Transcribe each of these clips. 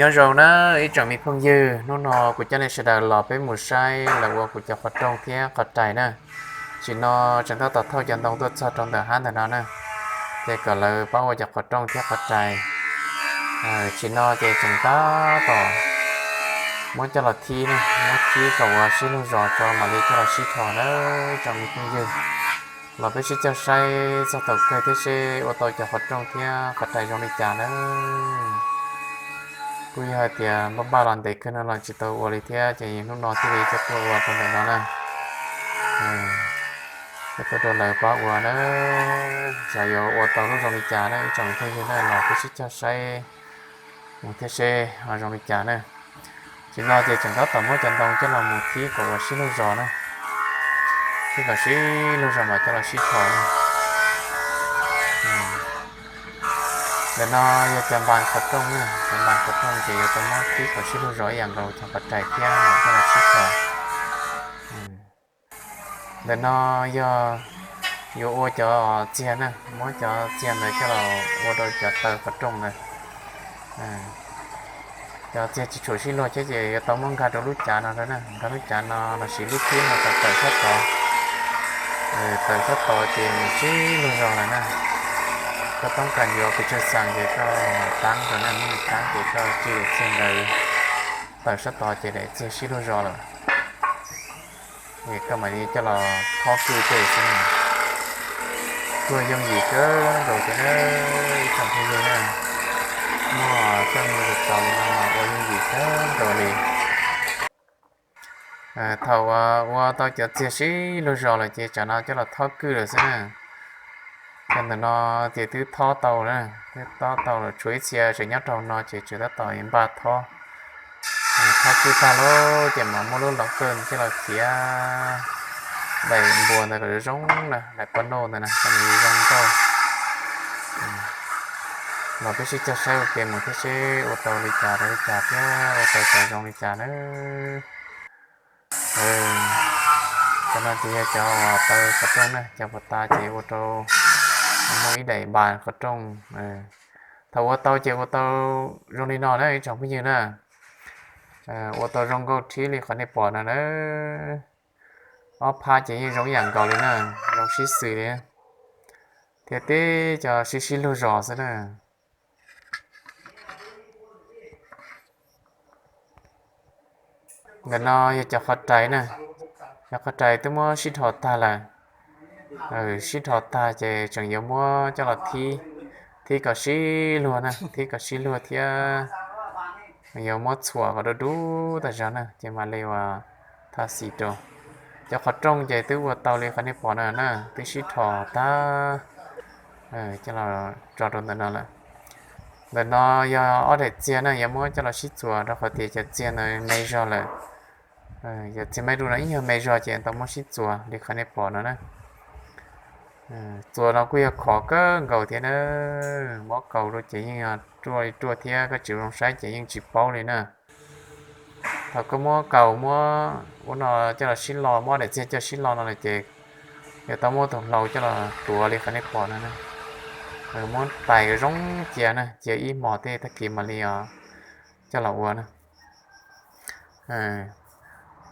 Nyob zoo na ib tsoom me phooj ywg, hnub no kuv coj nej sawv daws los peb mus saib lawv ua kuv cov qhov rooj thiab qhov rais na. Tam sim no tseem tab tom thauj cov ntoo tuaj txog rau ntawm hab ntawm no na, ces kom lawv pab ua cov qhov rooj thiab qhov rais. Tam sim no ces tseem tab tom muab coj los thib na, muab thib kom ua sib lug zos tso mam li coj los sib rho na ib tsoom me phooj ywg. Los peb sib coj saib txog thaum kawg thiab seb ua tau cov qhov rooj thiab qhov rais zoo li cas na. Kuj yog hais tias npaj npaj los ntev kawg no los tsis tau ua li thiab ces hnub no thiaj li coj tuaj ua rau ntawm no na. Coj tuaj rau lawv pab ua na, xyov yuav ua tau lub zoo li cas na ib tsoom me phooj ywg na, los peb sib coj saib mus thiab seb ho zoo li cas na. Tam sim no ces tseem tab tom muab cov ntoo coj los mus thib kom ua sib lug zos na, thib kom sib lug zos mam coj los sib rho na. Ntawm no yog cov npas qhov rooj na, cov npas qhov rooj ces yuav tau muab thib kom sib lug zos ib yam nkaus cov qhov rais thiab mam coj los sib rho. Ntawm no yog yuav ua cov txiag na, muab cov txiag ntawd coj los ua rau cov taw qhov rooj ntawd. Cov txiag tsis tshua sib luag thiab ces yuav tau muab nkag rau lub cav no na, nkag lub cav no lossis lub thib no kom tawm sab tod. Tawm sab tod ces nws sib lug zog lawm na. Koj toob kas yuav pes tsawg xees ces koj taab rau na, muab nws taab ces koj tsij daim txiag ntawd tawm sab tod ces daim txiag sib lug zog lawm. Es koj mam li coj los thob kwj tej xwb na. Kuj yooj yim kawg nkaus thiab na ib tsoom phooj ywg na. Muaj koj mus zam txaus li no mas ua yooj yim kawg nkaus li. Thaum uas ua tau cov txiag sib lug zos lawm ces tsam no coj los thob kwj lawm xwb na. Cov ntawm no ces twb thob tau lawm, twb thob tau lawm, tshuav ib txhia tseem nyob rau no ces tseem tab tom npaj thob. Thob kwj tag lawm ces mam muab lub lov kawj coj los khiav daim npua ntawd kom zoo zoo na, daim paj noj ntawd na, kom nws zoo nkauj. Los peb sib coj saib ua ke mus thiab seb ua tau li cas rau li cas thiab ua tau cov zoo li cas na. Cov no ces yog cov uas taw qhov rooj na, cov puas tas ces ua rau muaj ib daim npas qhov rooj. Thaum ua tau ces ua tau zoo li no na ib tsoom phooj ywg na. Ua tau zoo nkauj thiab li qhov nej pom no na. Ob phab ces yeej zoo ib yam nkaus li na, zoo sib xws li thiab tib co sib sib lug zos xwb na. Ntawm no yog cov qhov rais na, cov qhov rais twb muab sib dhos tag lawm. Sib dhos tag ces tseem yuav muab coj los thib, thib kom sib luag na, thib kom sib luag thiab yuav muab txhuam kom dub dub tas zog na ces mam li uas tha xim rau. Cov qhov rooj ces twb ua tau li qhov nej pom no na, twb sib dhos tag, coj los tso rau ntawm no lawm. Ntawm no yog ob daim txiag na, yuav muab coj los sib txuas rau qhov tias cov txiag ntawd me zog lawm. Cov txiag me dub no ib nyuag me zog ces tau muab sib txuas li qhov nej pom no na. Txuas no kuj yog khov kawg nkaus thiab na, muab kaus rau ces yeej ruaj li ruaj thiab, koj tsis zoo saib ces yeej tsis paub li na. Thaum koj muab kaus muab ua no coj los sib lo, muab ob daim txiag coj sib lo no lawm ces yuav tau muab tus hlau coj los tuav li qhov nej pom no na. Muab tais zoo cia na, cia ib hmos tej tag kis mam li coj los ua na.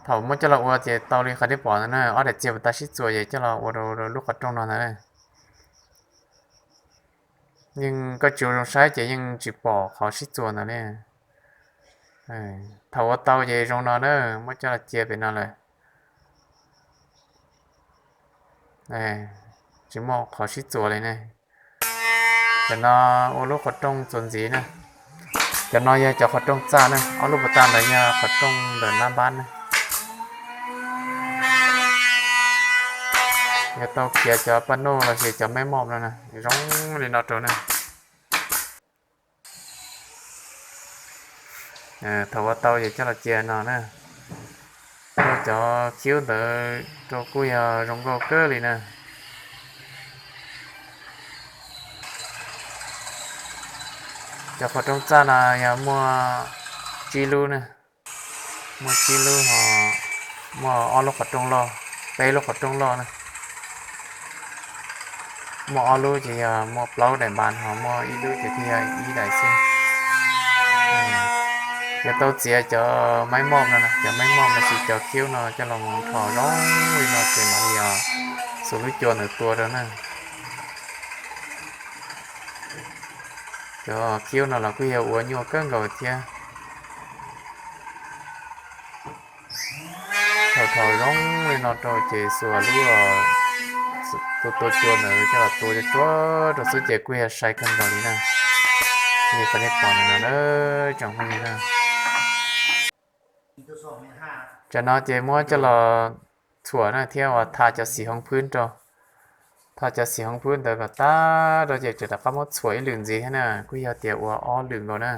Thaum muab coj los ua ces tau li qhov nej pom ntawd na, ob daim txiag puas tas sib txuas ces coj los ua rau lub qhov rooj no ntawd na. Yeej koj tsis ua zoo saib ces yeej tsis pom qhov sib txuas ntawd li. Thaum ua tau ces zoo no na, muab coj los cia pem no lawm. Tsis muaj qhov sib txuas li ne. Cov no ua lub qhov rooj txuas ntxiv na. Cov no yog cov qhov rooj txaj na, ob lub puas tag ntawd yog qhov rooj ntawm nab npab na. Yuav tau khiav cov paj noj lossis cov meb mom no na, zoo li no rau na. Thaum ua tau ces coj los cia no na. Cov khiub ntawd rau kuj yog zoo nkauj kawg li na. Cov qhov rooj txaj no yog muaj tsib lub na, muaj tsib lub ho muaj ob lub qhov rooj loj, peb lub qhov rooj loj na. Muaj ob lub ces yog muaj plaub daim npas, ho muaj ib lub ces thiaj yog ib daim xwb. Ces tau txiav cov maib moj no, cov maib moj no sis cov khiv no coj los mus nrho zoo li no ces mam li xuas lub cua ntawd tua rau na. Cov khiv no los kuj yog ua nyuaj kawg nkaus thiab. Thaum thaum zoo li no rau ces xuas lub tua tua cua ntawd coj los tua cua rau xwb ces kuj yog sai kawg nkaus li na. Li qhov nej pom ntawm no na, tsoom phooj ywg na. Tam no ces muab coj los txhuam na thiab uas tha cov xim hoo phwb rau. Tha cov xim hoo phwb ntawd kom tag rau ces tseem rov qab muab txhuam ib lwm ntxiv thiab na, kuj yog tias ua ob lwm nkaus na.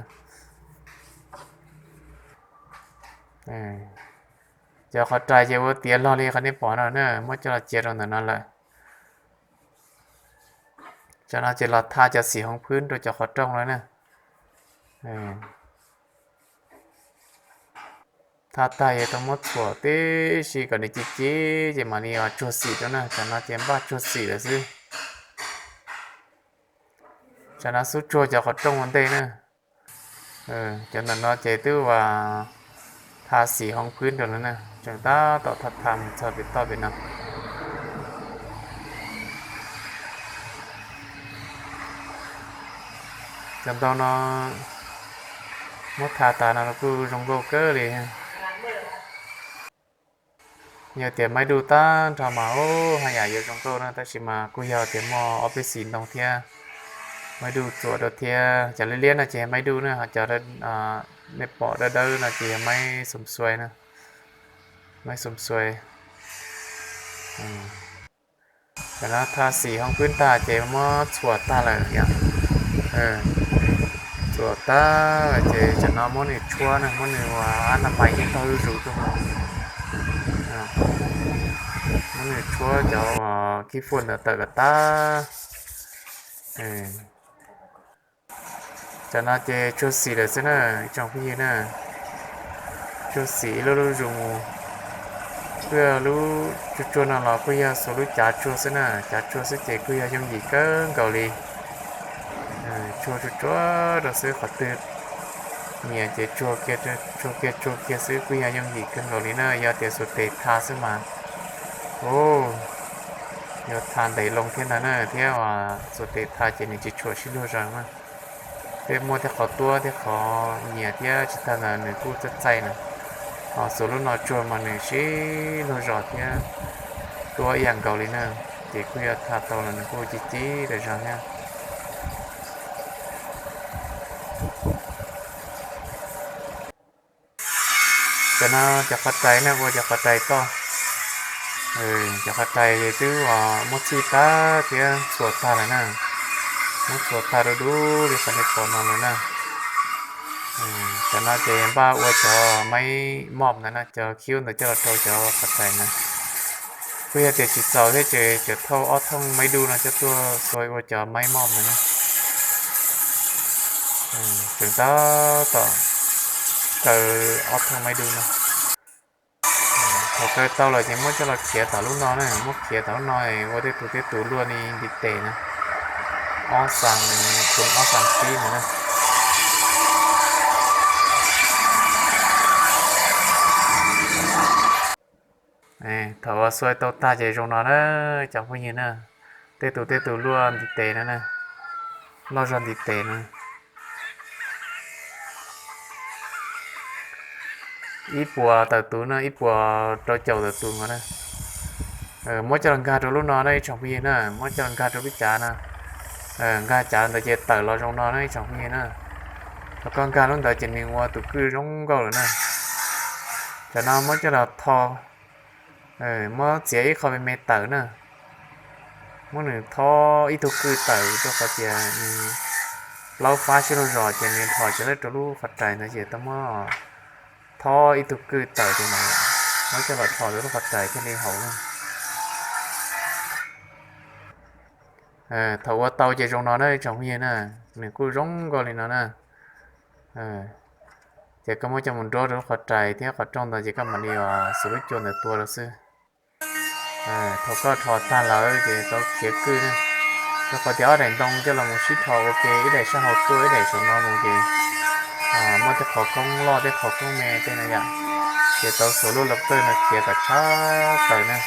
Cov qhov rais ces ua tiav log li qhov nej pom no na, muab coj los cia rau ntawm no lawm. Tam no ces los tha cov xim hoo phwb rau cov qhov rooj lawm na. Tha tag ces tau muab txhuam tib si kom nws ci ci ces mam li tsuag xim rau na. Tam no ces npaj tsuag xim lawm xwb. Tam no xub tsuag cov qhov rooj ua ntej na. Cov ntawm no ces twb uas tha xim hoo phwb rau lawm na, tseem tab tom tha tha mus txog pem toj pem no. Cov ntoo no muab tha tas no los kuj zoo nkauj kawg li. Yog tias maib duj tag nrho mas haj yam yuav zoo nkauj na, tab sis mas kuj yog tias muaj ob peb xim ntoo thiab, maib duj txuam rau thiab. Cov liab liab no ces yog maib duj na, ho cov nej pom dawb dawb no ces yog maib xom xuai na, maib xom xuai. Tam no tha xim hoo phwb tag ces muab txhuam tag lawm yom. Txhuam tag ces tam no muab nws tshuab na, muab nws ua ab na pais ib tog zuj zus tuaj mus. Muab nws tshuab cov uas kib fuaj ntawd tawm kom tag. Tam no ces tsuag xim lawm xwb na, ib tsoom phooj ywg na. Tsuag xim ib lub lub zus mus. Kuj yog lub tsuag tsuag no los kuj yog xuas lub cav tsuag xwb na, cav tsuag xwb ces kuj yog yooj yim kawg nkaus li. Tsuag tsuag tsuag rau xwb, qhov twg nyias ces tsuag kiag tsuag kiag tsuag kiag xwb kuj yog yooj yim kawg nkaus li na. Yog tias xuas tes tha xwb mas, u, yog tha ntev loo thiab ntag na, thiab xuas tes tha ces nws tsis tshua sib luag zog na. Tej muaj tej qhov tuab thiab qhov nyias thiab tsis tag ntawd nws kuj txaij txaij na. Ho xuas lub no tsuag mas nws sib luag zog thiab tuab ib yam nkaus li na. Ces kuj yog tha tau los nws kuj ci ci tas zog thiab. Tam no cov qhov rais na, ua cov qhov rais toj. Cov qhov rais twb muab txhij tag thiab txhuam tag lawm na. Muab txhuam tag du du li qhov nej pom no lawm na. Tam no ces npaj ua cov maib moj ntawd na, cov khiv ntawd coj los rau cov qhov rais na. Kuj yog tias tsis txaus thiab ces tseem thauj ob thooj maib duj no coj tuaj xuas ua cov maib moj ntawd na. Tseem tab tom kaw ob thooj maib duj no. Thaum kaw tau lawm ces muab coj los khiav tom lub no na, muab khiav tom lub no ua tej tus tej tus luaj li ntiv tes na. Ob xas, tus ob xas tsib no na. Thaum uas xuas tau tag ces zoo no na, cov phooj ywg na, tej tus tej tus luaj ntiv tes no na, loj zog ntiv tes no. Ib puas tawm tus no, ib puas rau caum tawm tus no na. Muab coj los nkag rau lub no na ib tsoom phooj ywg na, muab coj los nkag rau lub cav no. Nkag cav ntawd ces tawm los zoo no na ib tsoom phooj ywg na. Thaum koj nkag lub ntawd ces nws ua tus kwj zoo nkauj lawm na. Cov no muab coj los tho, muab txiav ib qho me me tawm na. Muab nws tho ib tug kwj tawm rau qhov tias nws plaub fab sib luag zos ces nws nrho cov lawb rau lub qhov rais ntawd ces tau muab tho ib tug kwj tawm ces mas muab coj los rho rau lub qhov rais thiaj li haum na. Thaum ua tau ces zoo no na ib tsoom phooj ywg na, nws kuj zoo nkauj li no na. Ces koj muab coj mus nruab rau lub qhov rais thiab qhov rooj ntawd ces koj mam li xuas lub cua ntawd tua rau xwb. Thaum koj rho tag lawm ces tau khiav kwj na, rau qhov tias ob daim ntoo coj los mus sib rho ua ke, ib daim sab hauv tuaj ib daim saum no mus ces muaj tej qhov koob loj tej qhov koob me tej no yom, ces tau xuas lub laj kawj no khiav kom tshaj plaws na.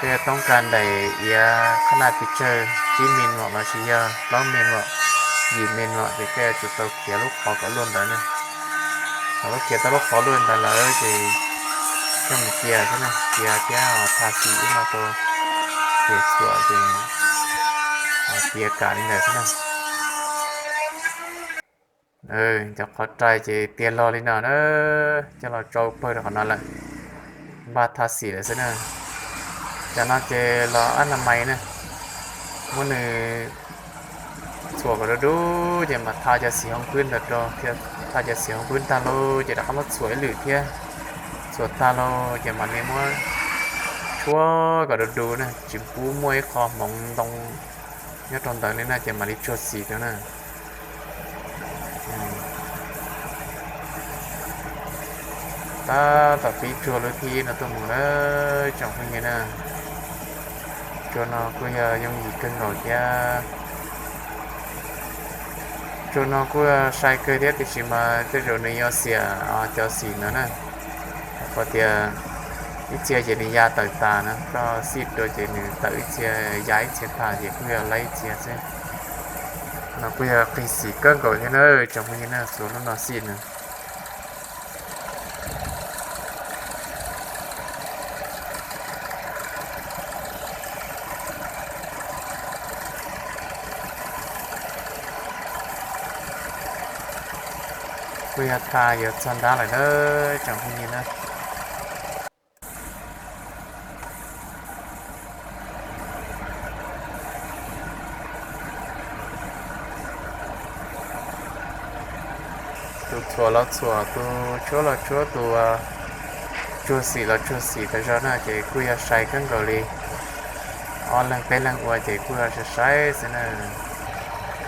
Tej toob kas daim iav qhab naj pes tsawg tsib me los lossis yog plaub me los yim me los ces koj yuav tsum tau khiav lub qhov kom luaj ntawd na. Thaum koj khiav tau lub qhov luaj ntawd lawm ces koj mus cia xwb na, cia thiab tha xim ib no rau ces txhuam ces tiav kam li ntawd xwb na. Cov qhov rai ces tiav log li no na, coj los tsau pawg rau qhov no lawm, npaj tha xim lawm xwb na. Cov no ces los ab na mais na, muab nws txhuam kom du du ces mas tha cov xim hauv pwb ntawd rau, tha cov xim hauv pwb tag lauj ces rov qab muab txhuam ib lwm thiab. Txhuam tag lauj ces mam li muab tshuab kom du du na, tsis pub muaj ib qho hmoov ntoo nyob rau ntawd li na ces mam li tsuag xim rau na. Tab tom pib tsuag lub thib no tuaj mus na tsoom phooj ywg na. Tsuag no kuj yog yooj yim kawg nkaus thiab. Tsuag no kuj sai kawg thiab tiam sis mas tej zaum nws yuav xiam cov xim ntawd na. Qhov tias ib txhia ces nws ya tawm tas na, koj xij dua ces nws tawm ib txhia ya ib txhia tas ces kuj yog laib ib txhia xwb. No kuj yog qig xim kawg nkaus thiab na tsoom phooj ywg na, xuas lub no xij na. Kuj yog tha yuav txog nrab lawm na tsoom phooj ywg na. Tus txhuam los txhuam, tus tshuab los tshuab, tus tsuag xim los tsuag xim tas zog na ces kuj yog sai kawg nkaus li. Ob leeg peb leeg ua ces kuj yog sai sai xwb na.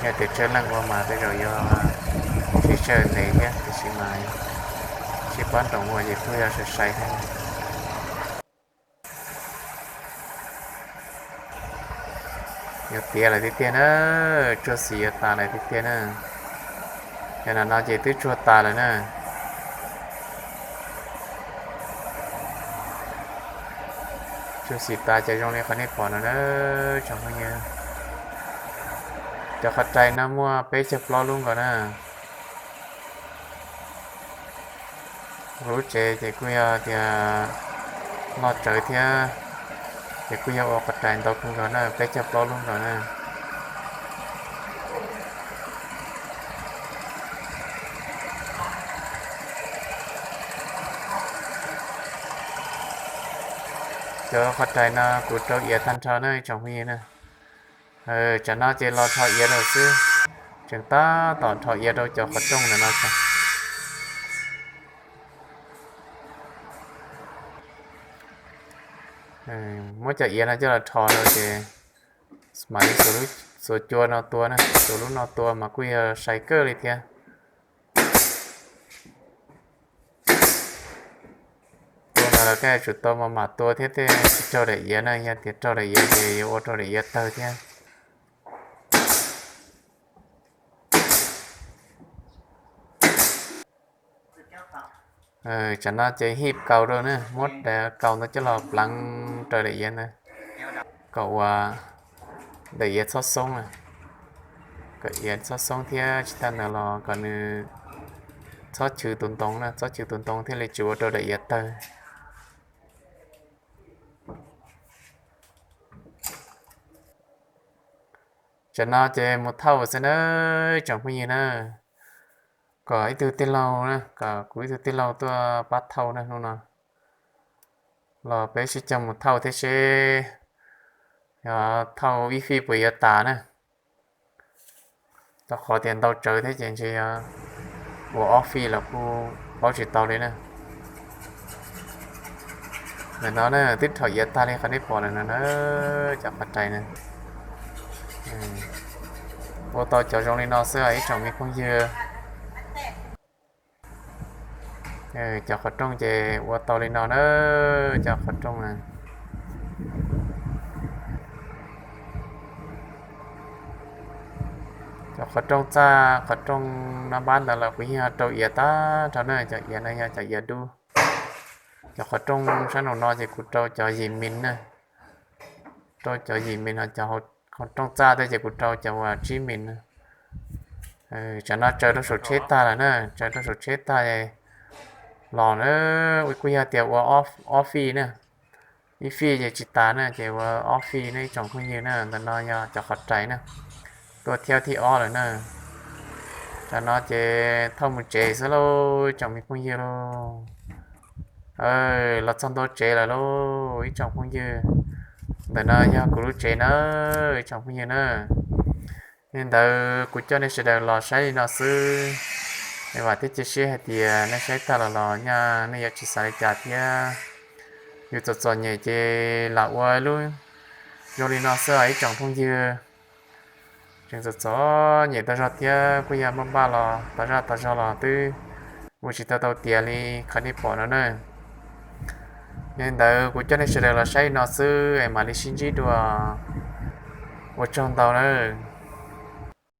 Yog tias tsawg leej ua mas tej zaum yuav sib tsawg ntev thiab tiam sis mas sib pab nroos ua ces kuj yog sai sai thiab. Yuav tiav lawm tiag tiag na, tsuag xim yuav tas lawm tiag tiag na. Yog no no ces twb tsuag tas lawm na. Tsuag xim tas ces zoo li qhov nej pom no na tsoom phooj ywg. Cov qhov rais no muaj peb caug plaub lub nkaus na. Kuv lub tsev ces kuj yog tias loj tsawv thiab, ces kuj yog ua qhov rais ntau kawg nkaus na, peb caug plaub lub nkaus na. Cov qhov rais no kuv rau iav tag nrho na tsoom phooj ywg na. Tsam no ces los rho iav lawm xwb, tseem tab tom rho iav rau cov qhov rooj ntawm no tso. Muab cov iav no coj los rho rau ces mam li xuas cua no tua na, xuas lub no tua mas kuj yog sai kawg li thiab. Tua no los koj yuav tsum tau maj mam tua thiab tej tsis raug daim iav na, yog tias raug daim iav ces yuav ua rau daim iav tawg thiab. Tsam no ces hij kaus rau na, muab daim kaus ntawd coj los pleev raws daim iav ntawd kom ua daim iav txhob xoob na. Kom iav txhob xoob thiab tsis tag ntawd los kom nws txhob chwv tus ntoo na, txhob chwv tus ntoo thiaj li tsis ua rau daim iav tawg. Tsam no ces mus thauj xwb na tsoom phooj ywg na. Kom ib tug tij laug na, kom kuv ib tug tij laug tuaj pab thauj na hnub no. Los peb sib cog mus thauj thiab seb thauj ib fij puas yuav tas na. Rau qhov tias ntau tsawv thiab ces ntshe yog ua ob fij los kuj paub tsis tau li na. Ntawm no na twb rho iav tag li qhov nej pom lawm no na, cov qhov rais na. Ua tau cov zoo li no xwb ib tsoom me phooj ywg. Cov qhov rooj ces ua tau li no na, cov qhov rooj na. Cov qhov rooj txaj, qhov rooj no npab ntawd los kuv yeej ho rau iav tag nrho na. Cov iav no yog cov iav dub. Cov qhov rooj sab nraum no ces kuv rau cov yim mis na, rau cov yim mis no. Cov qhov rooj txaj tej ces kuv rau cov uas tsib mis na. Tsam no tsaws rau saum tsheb tag lawm na, tsaws rau saum tsheb tag los na. Kuj yog tias ua ob fij na, ib fij ces tsis tas na, ces ua ob fij na ib tsoom phooj ywg na. Ntawm no yog cov qhov rais na, tuaj thiab thib ob lawm na. Tsam no ces thauj mus tsev xwb lauj ib tsoom me phooj ywg lauj. Los txog ntua tsev lawm lauj ib tsoom phooj ywg. Ntawm no yog kuv lub tsev na ib tsoom phooj ywg na. Li ntawd kuv coj nej sawv daws los saib li no xwb. Es vam thiab cia siab hais tias nej saib tag los los nyaj nej yuav tsis xav li cas thiab. Yus txom txom nyem ces lam ua lub zoo li no xwb os ib tsoom phooj ywg. Tseem txom txom nyem tau zog thiab kuj yog npaj npaj los tau zaj tau zog los twb ua tsis tau tau tiav li qhov nej pom no na. Yog li ntawd kuv coj nej sawv daws los saib li no xwb es mam li sib ntsib dua. Ua tsaug ntau na.